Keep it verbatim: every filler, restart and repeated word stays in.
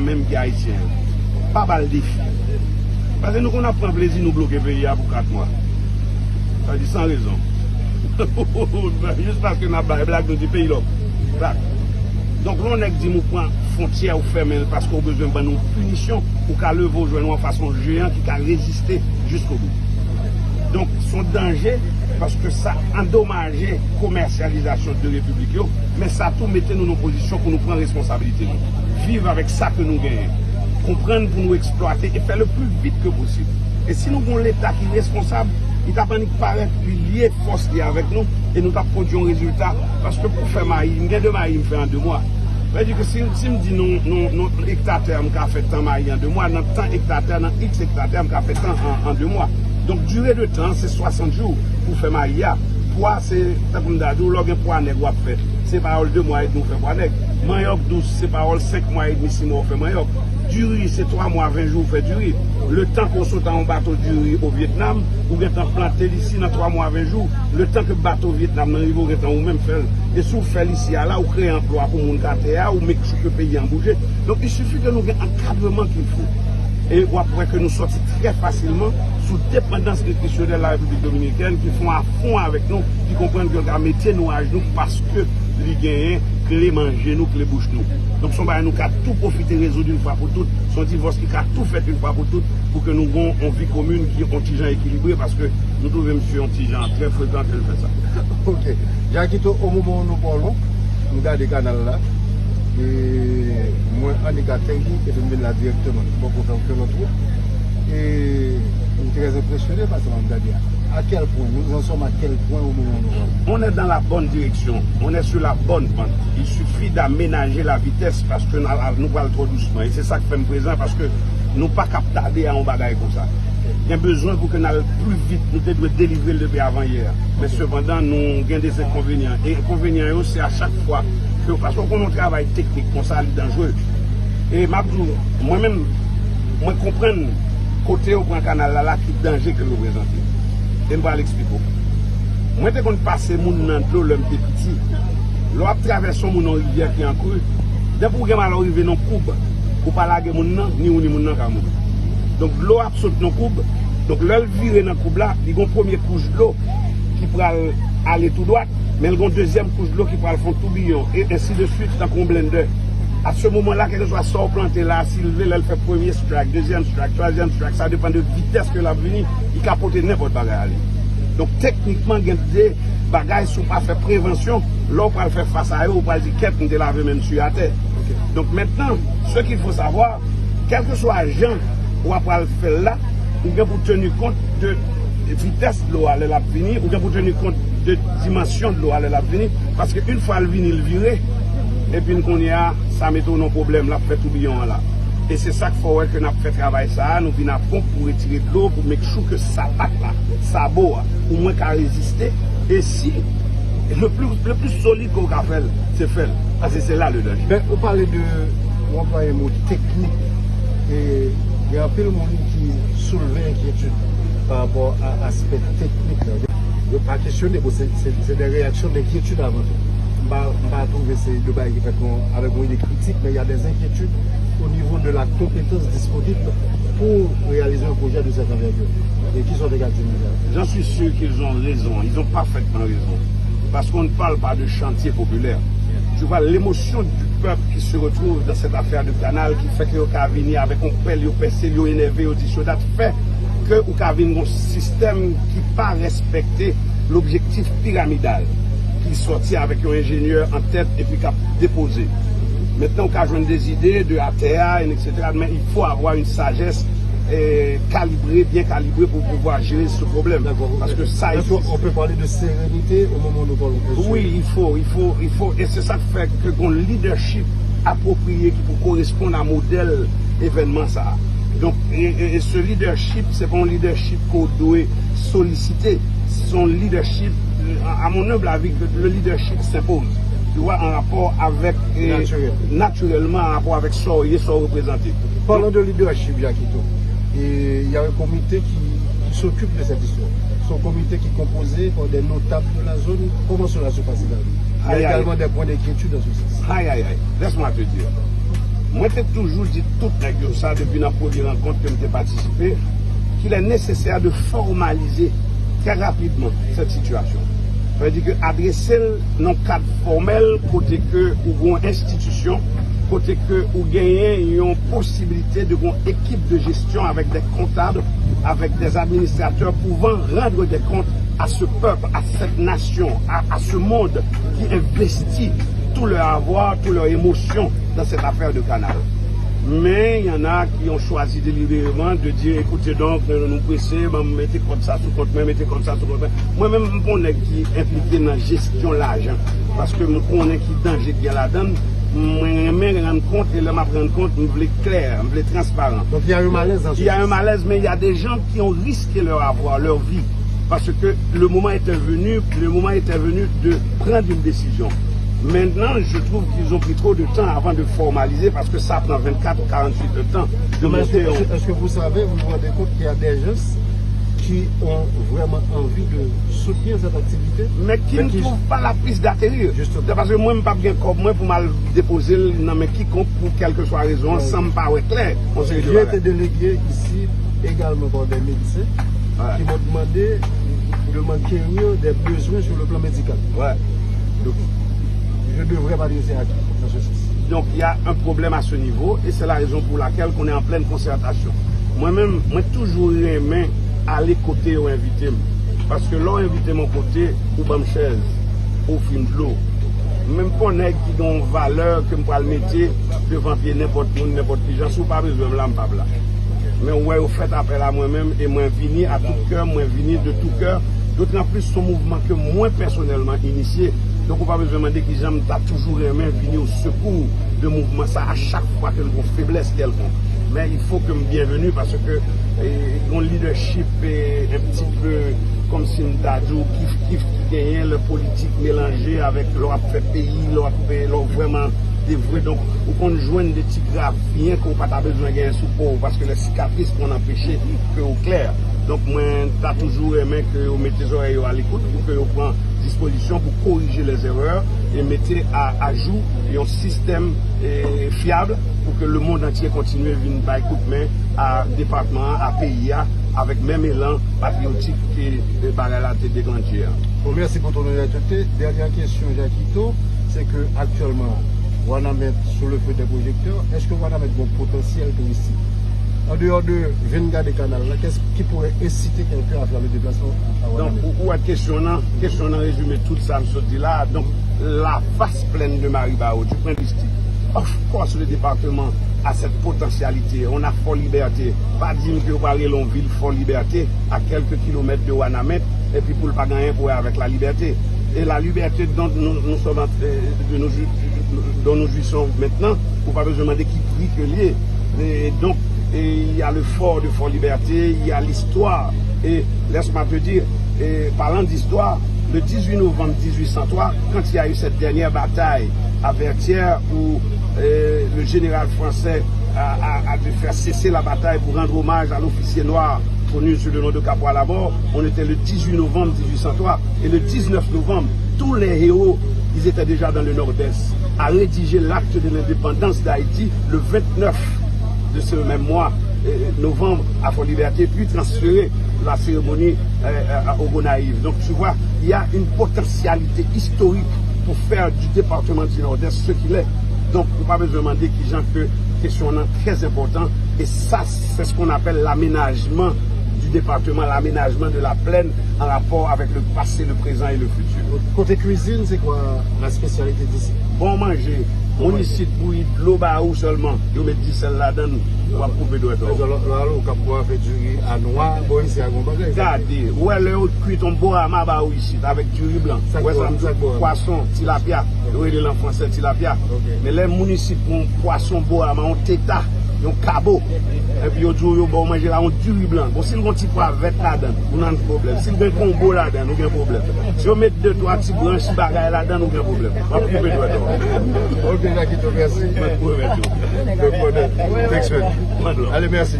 menm ki ayisyen an. Pa ba l defi. Paske nou konn ap pran plezi nou bloke peyi a pou kat mwa. Sa di san rezon. Jis paske n ap bay blag, nou di peyi lòk. Blag. Donk, lè yon nèg di m ou pran fwontyè ou fèmen l paske ou bezwen ban nou pinisyon, ou ka leve w jwenn ou anfas yon jeyan ki ka reziste jiskobou. Donk, se yon danje paske sa andomaje komèsyalizasyon de repiblik yo, men sa tou mete nou nan pozisyon pou nou pran responsabilite nou. Viv avèk sa ke nou genyen. Konprann pou nou eksplwate e fè le pli vit ke posib. E si nou gen yon Leta ki responsab, li t ap annik parèt, li lye fòs li avèk nou e nou t ap pwodui yon rezilta. Paske pou fè mayi, m gen de mayi m fè an de mwa. Sa vle di ke si, si m di non, non, non, ektatè, m ka fè tan mayi an de mwa, nan tan ektatè, nan iks ektatè, m ka fè tan an, an de mwa. Donk, dire de tan, se swasant jou pou fè mayi a. Pwa, se, tankou m ta di w, lè w gen pwa nèg w ap fè. Se pawòl de mwa edmi w fè pwa nèg. Manyòk dous, se pawòl senk mwa edmi, sis mwa w fè manyòk. Diri, se twa mwa, ven jou w fè diri. Letan ke w sot an yon bato diri o Vyetnam, ou gentan plante li isi nan twa mwa, ven jou. Letan ke bato Vyetnam nan rive, ou gentan ou menm fè l. E si w fè l isi a la, ou kreye anplwa pou moun k atè a, ou make sure ke peyi an bouje. Donk, il suffit ke nou gen ankadreman qu'il faut. E w ap wè ke nou sòti trè fasilman sou depandans nitrisyonèl Larepiblik Dominikèn ki fè yon afwon avèk nou, ki konprann ke l ka mete nou ajnou paske li genyen kle manje nou, kle bouch nou. Donk, se yon bagay nou ka tou pwofite rezoud yon fwa pou tout. Se yon divòs ki ka tou fèt yon fwa pou tout pou ke nou gen yon vi komin ki yon ti jan ekilibre, paske nou twouve misye yon ti jan trè frekan ke l fè sa. Ok. Jakito, o moman nou pran w, m gade kanal la. E mwen annik a Tanguy, epi m vin la dirèkteman. M poko fè okenn lòt wout. E m trè enpresyone pa sa m ap gade a. À quel point? Nous en sommes à quel point au moment où nous parlons? On est dans la bonne direction. On est sur la bonne pente. Il suffit d'aménager la vitesse parce que nou, nou pral twò dousman. E se sa k fè m prezan, paske nou pa k ap tade a yon bagay konsa. Gen bezwen pou ke n al pli vit. Nou te dwe delivre l depi avan yè. Men sepandan, nou gen de enkonvenyan. E enkonvenyan yo, se a chak fwa ke, paske w konnen yon travay teknik konsa, li danjere. E m ap di w, mwen menm, mwen konprann kote yo pran kanal la, la ki danje ke l reprezante. E m pral eksplike w. Mwen te konn pase moun nan dlo lè m te piti. Lè w ap travèse yon moun yon rivyè ki an kri, depi w gen mal ou rive nan yon koub, ou pa lage moun nan, ni ou ni moun nan ka mouri. Donk, dlo ap sot nan koub. Donk, lè l vire nan koub la, li gen yon premye kouch dlo ki pral ale tou dwat, men l gen yon dezyèm kouch dlo ki pral fè yon toubiyon, e ensi de swit, tankou yon blendè. A se moman la, kèlkeswa sa w plante la, si l vle, lè l fè premye strike, dezyèm strike, twazyèm strike, sa depann de vitès ke l ap vini, li ka pote nenpòt bagay ale. Donk, teknikman, gen de bagay, si w pa fè prevansyon, lè w pral fè fas a yo, ou pral di, kèt, m te lave men m sou atè. Donk, mentnan, ce qu'il faut savoir, kèlkeswa jan w ap pral fè l la, ou gen pou teni kont de vitès dlo a lè l ap vini, ou gen pou teni kont de dimansyon dlo a lè l ap vini, paske yon fwa l vini, l vire, epi n konnen a, sa mete w nan pwoblèm, l ap fè toubiyon an la. E se sa k fè w wè ke n ap fè travay sa a, nou vin a ponp pou retire dlo, pou make sure ke sapat la, sabo a, omwen ka reziste, e si le plus, le plus solide ke w ka fè l, se fè l, paske se la le danje. Ben, ou pale de, ou anplwaye mo teknik, e gen anpil moun ki soulve enkyetid pa rapò a aspè teknik la. Yo pa kesyone, bon, se, se, se de reyaksyon denkyetid avan tou. M pa, m pa twouve se de bagay ki fèt kon, avèk yon ide kritik, men y a des inquiétudes au niveau de la compétence disponible pour réaliser un projet de cette envergure. E kisa w te ka di nou la? J'en suis sûr qu'ils ont raison, ils ont parfaitement raison. Parce qu'on ne parle pas de chantier populaire. Tu vois, l'émotion du peuple qui se retrouve dans cette affaire de canal, ki fè ke yo ka vini avèk yon pèl, yo pèse l, yo enève, yo di syo dat, fè ke ou ka vin gon sistèm ki pa respekte lobjektif piramidal ki sòti avèk yon enjenyè an tèt epi k ap depoze. Mentnan, ou ka jwenn des idées de atè a, et cetera, mais il faut avoir une sagesse, eh, calibrée, bien calibrée pour pouvoir gérer ce problème. D'accord, ok. Parce que ça existe. Est-ce qu'on peut parler de sérénité au moment où nous parlons? Oui, il faut, il faut, il faut, et c'est ça qui fait que gon leadership approprié qui peut correspondre à modèle événement ça. Donc, et, et, et ce leadership, c'est pas un leadership qu'on doit solliciter. C'est un leadership, à, à mon humble avis, que le leadership s'impose. Tu vois, en rapport avec, eh, naturellement, en rapport avec ça, et ça représenté. Parlons de leadership, Jakito. Et il y a un comité qui, qui s'occupe de cette histoire. C'est un comité qui est composé par des notables de la zone. Comment cela se passe-t-il? Il y a également des points d'inquiétude dans ce sens. Aïe, aïe, aïe. Laisse-moi te dire. Mwen te toujou di tout nèg yo sa depi nan premye rankont ke m te patisipe, qu'il est nécessaire de formaliser très rapidement cette situation. Sa vle di ke adrese l nan kad fòmèl kote ke ou gon enstitisyon, kote ke ou genyen yon posibilite de gon ekip de jesyon avèk des comptables, avec des administrateurs pouvant rendre des comptes à ce peuple, à cette nation, à, à ce monde qui investit tout leur avoir, toute leur émotion dans cette affaire de canal. Mais il y en a qui ont choisi délibérément de dire, écoutez donc, euh, nous pressés, ban m mete kont sa sou kont mwen, mete kont sa sou kont mwen. Mwen menm, m pa yon nèg ki enplike nan jesyon lajan. Paske m konnen ki danje ki gen ladan l. Mwen renmen rann kont, e lè m ap rann kont, m vle klè, m vle transparan. Donc, il y a un malaise dans ce sens. Il y a un malaise, mais il y a des gens qui ont risqué leur avoir, leur vie. Parce que le moment était venu, le moment était venu de prendre une décision. Maintenant, je trouve qu'ils ont pris trop de temps avant de formaliser parce que ça prend vingt-quatre ou quarante-huit heures de temps de monter. Est-ce que, est-ce que vous savez, vous vous rendez compte qu'il y a des gens qui ont vraiment envie de soutenir cette activité, mais qui ne trouvent pas la piste d'atterrir. Justement. C'est parce que moi, je ne peux pas bien comme moi pour mal déposer dans mes quiconque pour quelque soit raison, ouais, sans pas être clair. J'ai été délégué ici également par des médecins, ouais, qui m'ont demandé de m'enquérir des besoins sur le plan médical. Ouais. Donc, je devrais m'adresser à qui dans ce sens? Donc, il y a un problème à ce niveau et c'est la raison pour laquelle qu'on est en pleine concertation. Mwen menm, mwen toujou renmen ale kote yo envite m. Paske lè w envite m yon kote, ou ban m chèz, ou ofri m dlo. Men m pa yon nèg ki gen yon valè ke m pral mete devan pye nenpòt moun, nenpòt kijan. Si w pa bezwen m la, m p ap la. Men w wè yo fèt apèl a mwen menm e mwen vini a tout kè, mwen vini de tout kè. D'autant plus, se yon mouvman ke mwen pèsonèlman inisye. Donk, ou pa bezwen mande kijan m ta toujou renmen vini o sekou de mouvman sa a chak fwa ke l gon feblès kèlkonk. Men il faut que m byenveni paske, eh, gon lidèchip, eh, un petit peu kòmsi m ta di w kif kif ki genyen lè politik melanje avèk lè w ap fè peyi, lè w ap, eh, lè w vrèman devwe. Donk, ou konn jwenn de ti grav byen ke w pa ta bezwen genyen sou po w, paske les cicatrices qu'on empêché ke w klè. Donk, mwen ta toujou renmen ke yo mete zòrèy yo a lekout pou ke yo pran dispozisyon pou korije les erreurs e mete a, a jou yon sistèm, e, fyab pou ke lemonn antye kontinye vin bay kout men a depatman an, a peyi a, avèk menm elan patriyotik ke, e, bagay la te deklanche a. Bon, merci pour ton honnêteté. Dernière question, Jakito, c'est que actuellement, Wanament sous le feu des projecteurs. Est-ce que Wanament a un potentiel touristique? En dehors de vin gade kanal la, qu'est-ce qui pourrait inciter quelqu'un à faire le déplacement à Wanament? Donk, ou, ou wè kesyon nan, kesyon nan rezime tout sa m sot di la. Donk, la vaste plaine de Maribao, du Point Mystique, of course, le département a cette potentialité. On a Fort Liberté. Pa di m ke yo pa rele yon vil Fort Liberté, à quelques kilomètres de Wanament, epi pou l pa gen anyen pou wè avèk la liberté. Et la liberté dont nous, nous sommes en train de nous, dont nous jouissons maintenant, ou pa bezwen mande ki pri ke l ye. Et donc, et il y a le fort de Fort Liberté, il y a l'histoire. Et laisse-moi te dire, et parlant d'histoire, le dix-huit novembre dix-huit cent trois, quand il y a eu cette dernière bataille à Vertières, où, euh, le général français a, a, a dû faire cesser la bataille pour rendre hommage à l'officier noir connu sous le nom de Caporal à mort, on était le dix-huit novembre dix-huit cent trois. Et le dix-neuf novembre, tous les héros, ils étaient déjà dans le Nord-Est, à rédiger l'acte de l'indépendance d'Haïti le vingt-neuf de ce même mois, euh, novembre, à Fort-Liberté, puis transférer la cérémonie, euh, à, aux Gonaïves. Donc, tu vois, il y a une potentialité historique pour faire du département du Nord-Est ce qu'il est. Donk, ou pa bezwen mande kijan ke kesyon nan trè enpòtan. E sa, c'est ce qu'on appelle l'aménagement du département, l'aménagement de la plaine en rapport avec le passé, le présent et le futur. Kote kwizin, c'est quoi la spécialité d'ici? Bon manje. Moun isit bouyi dlo ba ou sèlman. Yo met disèl ladan l, w ap koupe dwèt ou. Lè, lè, lè ou k ap fè diri a nwa, bò isi a gon bagay. Gade, ou wè lè yo kwit yon borama ba ou isit avèk diri blan. Ou wè sa m di w, pwason, tilapya. Yo rele l an fransè tilapya. Men lè moun isit pran yon pwason borama, yon teta, yon kabo, epi yo di w yo ba w manje la, yon diri blan. Bon, si l gon ti pwa vèt ladan l, ou nan pwoblèm. Si l gen konbo ladan l, ou gen pwoblèm. Si yo met de twa ti branch bagay ladan l, ou gen pwoblèm. W ap koupe dwèt ou. Ok, Jakito, mèsi. Mwen k pwomèt ou. Mwen k pwomèt. Thanks, man. Mwen dlo. Ale, mèsi.